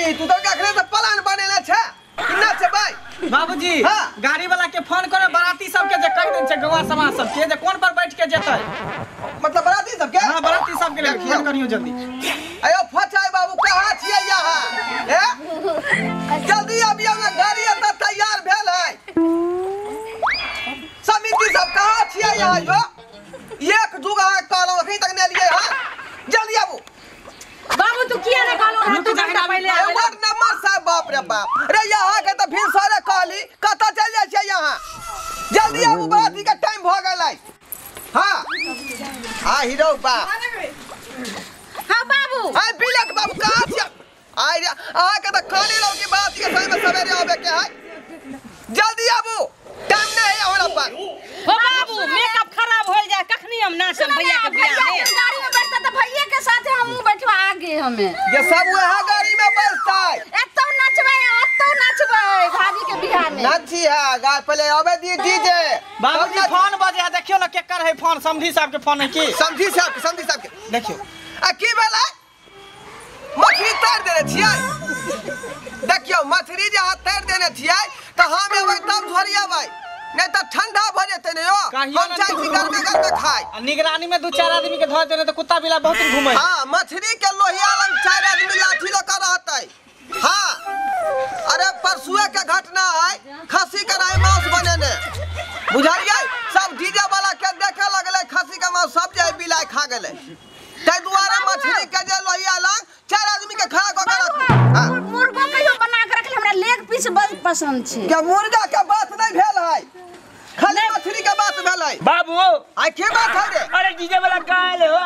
छी तू तो अखने से प्लान बनेले छे ना छै भाई बाबूजी गाड़ी वाला के फोन करे बाराती सब के जे कह देन छै गवा समाज सब के जे कोन पर बैठ के जेतै मतलब बाराती सब के हां बाराती सब के लिए फोन करियो जल्दी अयो फचाई बाबू कहां छियै यहां ए जल्दी अबियौ ना गाड़ी एतऽ तैयार भेल है समिति सब कहां छियै यहां यो एक जुग अहाँ कहलहुं अखनी तक नै एलियै हां जल्दी आबू बाबू तू किया ने कहलो रहा 2 घंटा पहले आवे वार्ड नंबर साहब बाप रे बाप रे यहाँ के त फिर सारे कहली कत चल जाय छै यहाँ जल्दी आबू बाराती के टाइम भ गेलै हां आ हीरो बाप हां बाबू आ बिलक बाबू कहां छियै आ अहाँ के त कहने रहौ कि बाराती के समय में सवेरे आबे के है जल्दी आबू टाइम नहीं है हमरा पास हो बाबू मेकअप खराब होल जाए कखनी हम नाचब भैया के बियाह में गाड़ी में बैठता त भैया के साथे हम बैठवा आगे हमें ये सब वहां गाड़ी में बैठता एतो नाचबै एतो नाचबै भाभी के बियाह में नाची है गाय पहले आबे दी डीजे बाबूजी फोन बजे है देखियो ना केकर है फोन समधी साहब के फोन है की समधी साहब के समधी साहब के देखियो आ की भेलै मछली तैर देने छियै देखियो मछली जे अहाँ तैर देने छियै त हम एबै तब झोरियेबै नहीं त ठंडा भ जेतै ने यो हम चाहै छी गर्मे गर्मे खाय आ निगरानी में 2-4 आदमी के धर देने त कुत्ता बिला बहुत दिन घूमै हां मछली के लोहिया लंग 4 आदमी लाठी ल के रहतै हां अरे परसुए के घटना है खसी के राय मांस बनेने बुझलियै सब डीजे वाला के देखे लगलै खसी के मांस सब जे बिलाय खा गेलै तै दुआरे मछली के जे लोहिया लंग 4 आदमी के खड़ा क के राखू मुर्गो कहियो बना के रखले हमरा लेग पीस बड़ पसंद छै के मुर्गा के बात नहीं भेल है खाली मछली के बात भेल है बाबू आ के बात है रे अरे डीजे वाला कहां आले हो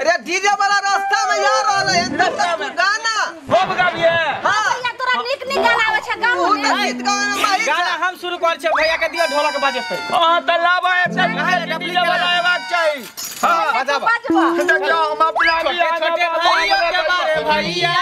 अरे डीजे वाला रास्ता में यार रहले है तब तक तू गाना खूब गाबिए हां भैया तोरा नीक नीक गाना आवे छै गाओ तू त गीत गावे में माहिर गाना हम शुरू कर छै भैया के दियो ढोलक बजेतै हां त लाबा एक डीजे वाला आवाज चाही हां बजाबा देखियो हम अपना छोटे छोटे भाइयों के बारे भैया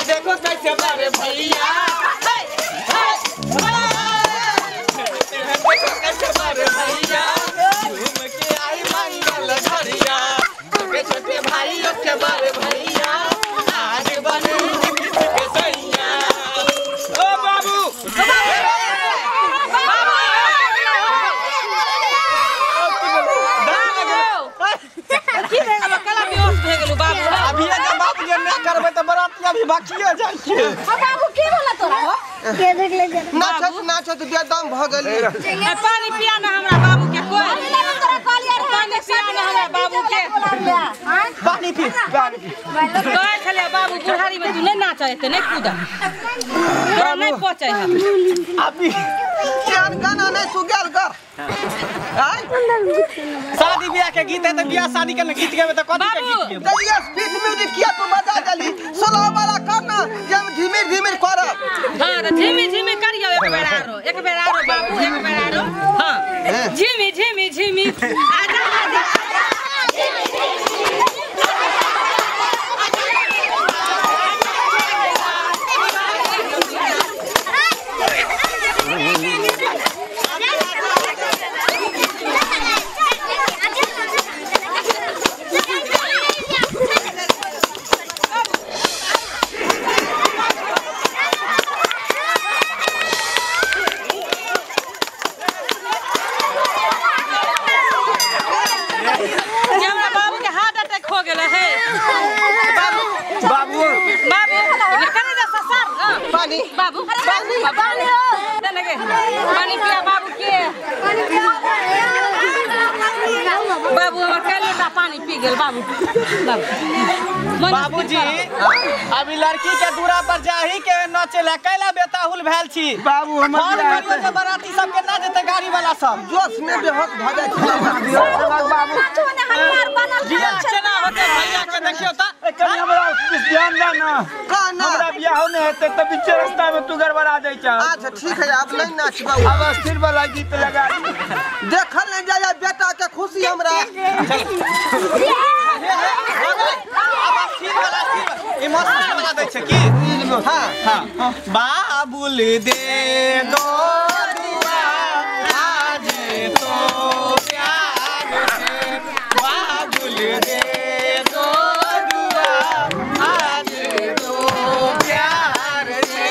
देखो कैसे बारे भैया देखो कैसे बारे भैया घूम के आई मंगल घरिया छोटे छोटे भाइयों के बारे भैया आज बने किसी के सैया ओ बाबू की भेल कला बेहोश भे गेलू बाबू अभी जे बाप जे ना करबै त बरातिया भी बाकिए जाइ छै हां बाबू की भेल तोरा हो के देख ले जरा नाचत नाचत बेदम भ गेली ए पानी पिया ना हमरा बाबू के कोई तोरा कहलियै रहे पानी पिया ना हमरा बाबू के हां पानी पी पानी पी कहै छलै बाबू बुढ़ारी में तू नहीं नाच एते नहीं कूदा तोरा नहीं पचै है अभी केहन गाना नहीं सुगेल कर आय शादी बियाह के गीत है त बियाह शादी के गीत गाबे त कथि के गीत गाबे त ये स्पीड म्यूजिक किया तू बजा देली स्लो वाला कर ना जे हम धीमे धीमे करब हां त धीमे धीमे करियो एक बेर आरो एक बेर आरो बाबू एक बेर आरो हां झिमी झिमी झिमी आजा आजा पानी बाबू पानी पानी पिया बाबू के बाबू हमर कै लोटा पानी पी गेल बाबू। बाबूजी अभी लड़की के दूरा पर जाही के नचेला कैला बेताहुल भेल छी बाबू। हमर बाराती सब के ना जेते गाड़ी वाला सब जोश में बेहोश भ जाय छै बाबू। बियाह केना होते भैया के देखियो त कनी हमरा ध्यान दा ना हमरा बियाह नै हेतै त बीच रास्ता में तू गड़बड़ा दै छ। अच्छा ठीक है अब नहीं नाचबा, अब अस्थिर वाला गीत लगा देखल नहीं जाय बेटा के खुशी हमरा। अब अस्थिर वाला इमोशनल वाला दै छै की? हां हां बाबुल दे दो दुआ आज तो प्यार से, बाबुल दे दो दुआ आज तो प्यार से,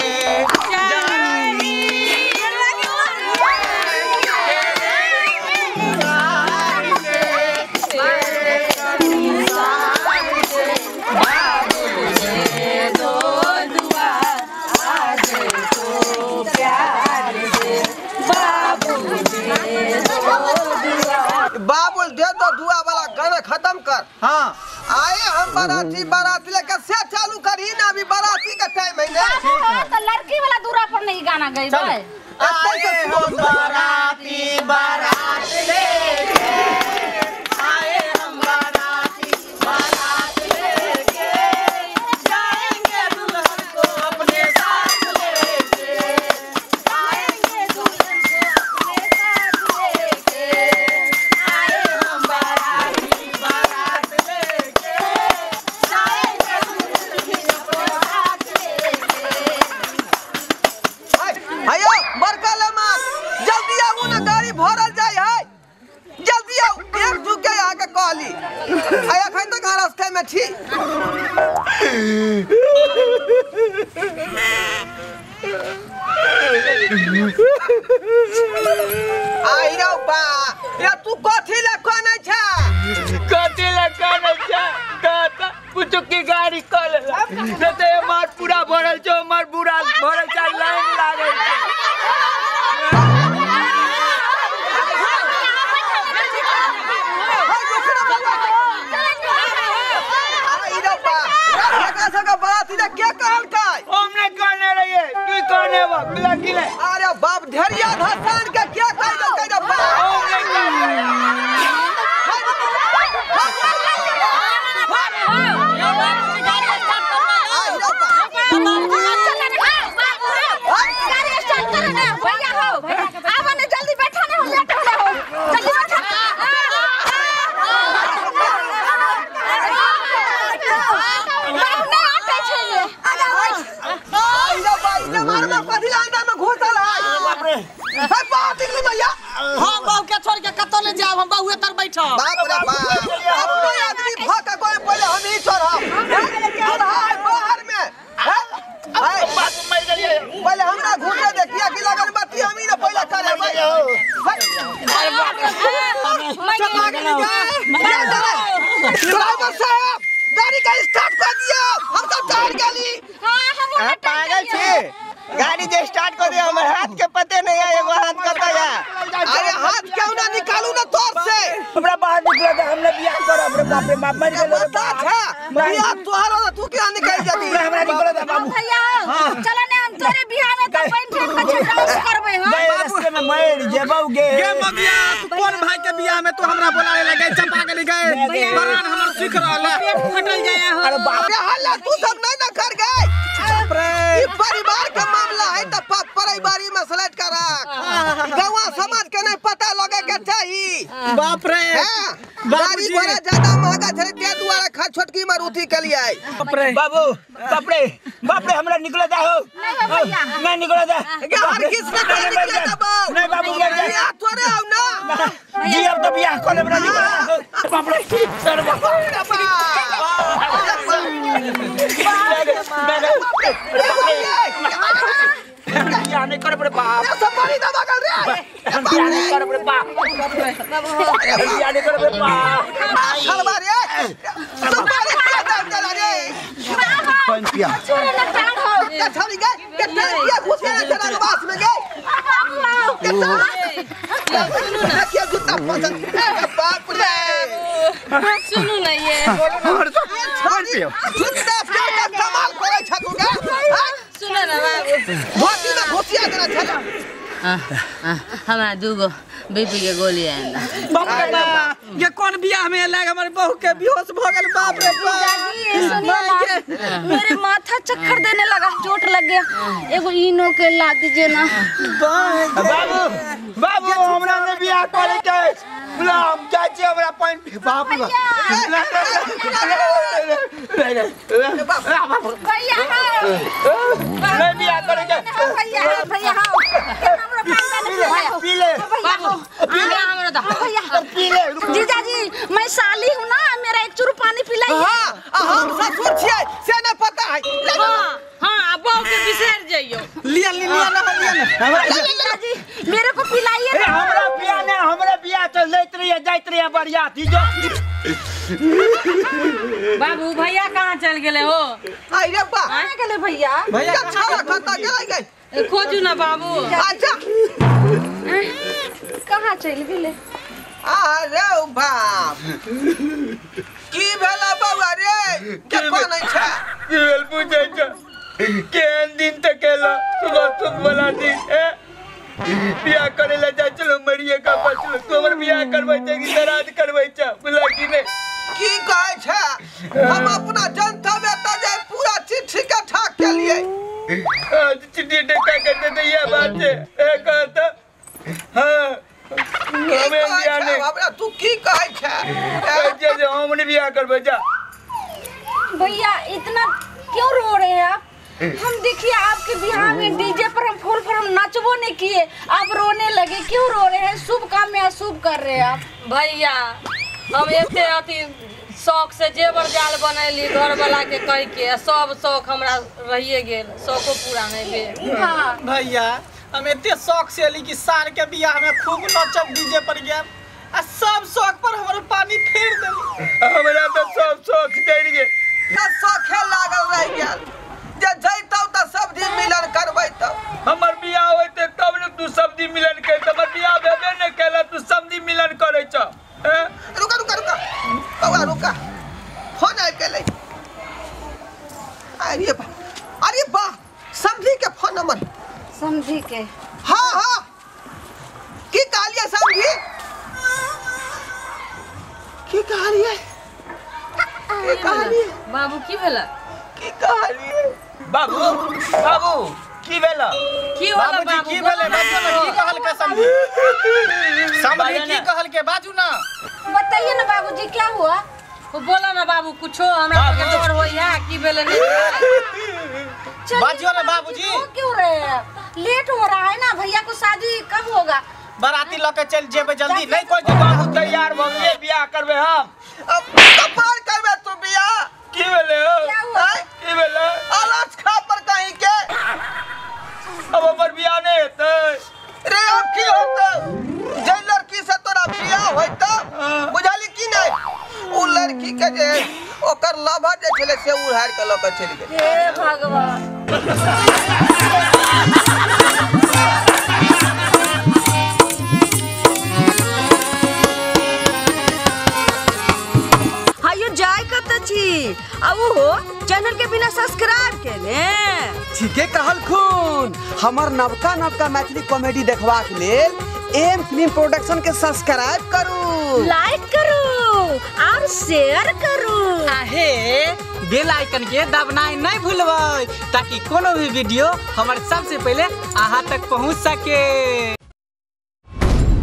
बाबुल दे दो दुआ वाला गाना खत्म कर। हाँ आए हम बाराती बाराती लेकर से चालू करी ना, अभी बाराती का टाइम है ना। तो लड़की वाला दूरा पर नहीं गाना गई भाई। आए हम बाराती बारात लेके, आए हम बाराती बारात लेके, जाएंगे दुल्हन को अपने साथ लेके, जाएंगे दुल्हन को अपने साथ लेके, आए हम बाराती बारात लेके, जाएंगे दुल्हन को अपने साथ लेके। आयो बड़का लमास जल्दी आऊ ना, गाड़ी भरल जाय है, जल्दी आऊ। एक झुके आके कहली आ अखन तक रास्ते में छी। आई रौ बा या तू कथी ले कानै छै? कथी ले कानै छै? कहता पुचुकी गाड़ी क लेला न त मार पूरा भरल छौ, मार बुरा भरल छै, लाइन लागल छै। आई रौ बा सका बाराती ने के कहलकै? हमने कहने रहिए तू कहने बा लड़की ले। अरे बाप ढेरिया धसान के कह देलकै रे बाप? हमने कहने आई रौ बा जल्दी बैठा ना हो, लेट हो रहा हो, जल्दी बैठा। आई रौ बा ई जमाना में कथी ला अंदर में घुसल है? बाप रे हे बाप निकली भैया। हम बहू के छोड़ के कतौ ले जाब, हम बहुए तर बैठब। बाप रे बाप अपनो आदमी भ के कोई पहले हम ही चढ़ब चढ़ाई बाहर में। बाप मर गेलिए। पहले हमरा घुसे दे किया कि लगन बत्ती हम ही ना पहले करे भाई। ड्राइवर साहब गाड़ी का स्टार्ट कर दिया, हम सब चढ़ गेली। पागल छी, गाड़ी जे स्टार्ट कर दिया हमर हाथ के पते नहीं है, एगो हाथ कतऽ या। अरे हाथ क्यों ना निकालू ना तोर से? हमरा बाहर निकला त हमने बियाह करब रे। बाप रे बाप मर गेलो रे। बता छा बियाह तोहर तू क्या निकल जबी? हमरा निकला दा बाबू। भैया चलो ने हम तोरे बियाह में त पैन ठेक के डांस करबै। हां गए रास्ते में मर जेबौ गे। गे मगिया तू कोन भाई के बियाह में तू हमरा बोलावे लगे? चंपा गेली गए बरान हमर सीख रहल है, पेट फटल जाया हो। अरे बाप रे हल्ला तू सब नहीं ना कर गए। रे ई परिवार के मामला है त परिवारी में सेलेक्ट कर रख, गांव समाज के नहीं पता लगे के चाही। बाप रे गाड़ी घोड़ा ज्यादा महंगा छे ते दुआरे खा छोटकी मारुति के लिए आई। बाप रे बाबू बाप रे बाप रे हमरा निकला जा हो। नहीं निकला जा हर किस ने निकले दबाओ। नहीं बाबू मर जा बियाह तोरे आउ ना जी, अब तो बियाह कर हमरा निकला। बाप रे सर बाप बियाह नहीं करब रे बाप। सब पानी दबा कर रे बियाह नहीं करब रे बाप, बियाह नहीं करब रे बाप। खलबा रे सब पानी के दब चला रे पानी पिया छोरे ना टांग हो के छड़ी गए के पिया घुस गए चला बास में गए के सुनो ना देखिए जूता पसंद। बाप रे। सुनू ना ये हमर पानि पियो जुत्ता के कमाल करै छ तू गे। सुन ना बाबू धोती में घुसिया देना छला। हमरा दूगो बीपी के गोली आयल। बाप रे बाप ये कौन बियाह में लाग हमर बहू के बेहोश भ गेल। बाप रे बाप सुनिए मेरे माथा चक्कर देने लगा, चोट लग गया। एगो इनो के ला दीजिए ना। बाबू बाबू हमरा ने बियाह करे के बुला हम जाइ छी हमरा पानि बाप रे भैया नहीं बियाह करे के भैया भैया हां हमरा पी ले बाबू पी ले हमरा दा भैया पी ले। जीजा जी मैं साली हूं ना, मेरा एक चूरू पानी पिलाइए। हां हम ससुर छियै से न पता है। हां हां बहू के बिसर जइयो। लिया लिया ना लिया ना हमरा जीजा जी मेरे को पिलाइए ना। हमरा बियाह ने हमरा बियाह त लेत रहिए जाइत रहिए बरियाती जो। बाबू भैया कहां चल गेले हो? आई रे बा कहां गेले भैया? भैया छाड़ा खाता गेलै गई खोजू ना बाबू। अच्छा कहां चल गेले? अरे बाप की भेला बौआ रे के कोन छै? की भेल पूछै छ केहन दिन तक केला सुबह सुबह वाला दिन ए बियाह करे ला जाइ चलो मरिए का बचलो। तू हमर बियाह करबै छै कि दराज करबै छ बुला की नै? की कहै छै हम अपना जनता में त जे पूरा चिट्ठी के ठाक के लिए चिट्ठी ढका के दे ये बात है ए कहता। हां हमें बियाह नहीं हमरा तू की कहै छै? जे जे हम नहीं बियाह करबै जा। भैया इतना क्यों रो रहे हैं आप? हम देखिए आपके बिहार में डीजे पर हम फुल फॉर्म नाचबो नहीं किए, आप रोने लगे। क्यों रो रहे हैं? शुभ काम में अशुभ कर रहे हैं आप। भैया हम एते अथी शौक से जेवर जाल बनैली घर वाला के कह के सब शौक हमरा रहिए गेल, शौको पूरा नहीं भेल। हाँ भैया हम एते शौक से अली कि सार के बियाह में खूब नचब डीजे पर गया आ सब शौक पर हमर पानी फेर देली। हमरा तो सब शौक जरि गेल। शौखे लागल रह गेल जे जइतौ त सब दिन मिलन करबै त हमर बियाह होइते तब ने तू सब दिन मिलन कर। हमर बियाह भेबे ने केला तू सब दिन मिलन करै छ। रुका रुका रुका बौआ रुका फोन आबि गेलै। अरे बा अरे बा समझी के फोन नंबर समझी के। हाँ हाँ की कहलियै समझी? की कहलियै? की कहलियै बाबू? की भेला? की कहलियै बाबू? बाबू की भेला? की होला बाबू? की भेलै? बाजू ना की कहल के समझी? समझी की कहल के बाजू ना। बताइए ना बाबूजी क्या हुआ? वो बोला ना बाबू कुछो हमरा के डर होइया की भेलै नहीं बाजू ना बाबूजी। क्यों रहे हैं? लेट हो रहा है ना भैया को शादी कब होगा? बाराती ल के चल जेबे जल्दी। नहीं कोई बाबू तैयार भ गेलै बियाह करबै हम। अब कपार करबै तू बियाह? की भेलै हो? की भेलै? अलस खा पर कहीं के अब हमर बियाह नहीं हेतै रे। अब की होतै? जे लड़की से तोरा बियाह होइतौ बुझली की नहीं उ लड़की के जे ओकर लभर जे छलै से उड़ारि के ल के चलि गेलै। हे भगवान हायो जाय कत छी आ उहो चैनल के बिना सब्सक्राइब केने। ठीके कहल खून हमर नवका नवका मैथिली कॉमेडी देखबाक लेल एम फिल्म प्रोडक्शन के सब्सक्राइब करू, लाइक करू और शेयर करू। आहे बेल आइकन के दबनाई नहीं भूलबै ताकि कोनो भी वीडियो हमर सबसे पहले अहाँ तक पहुँच सके।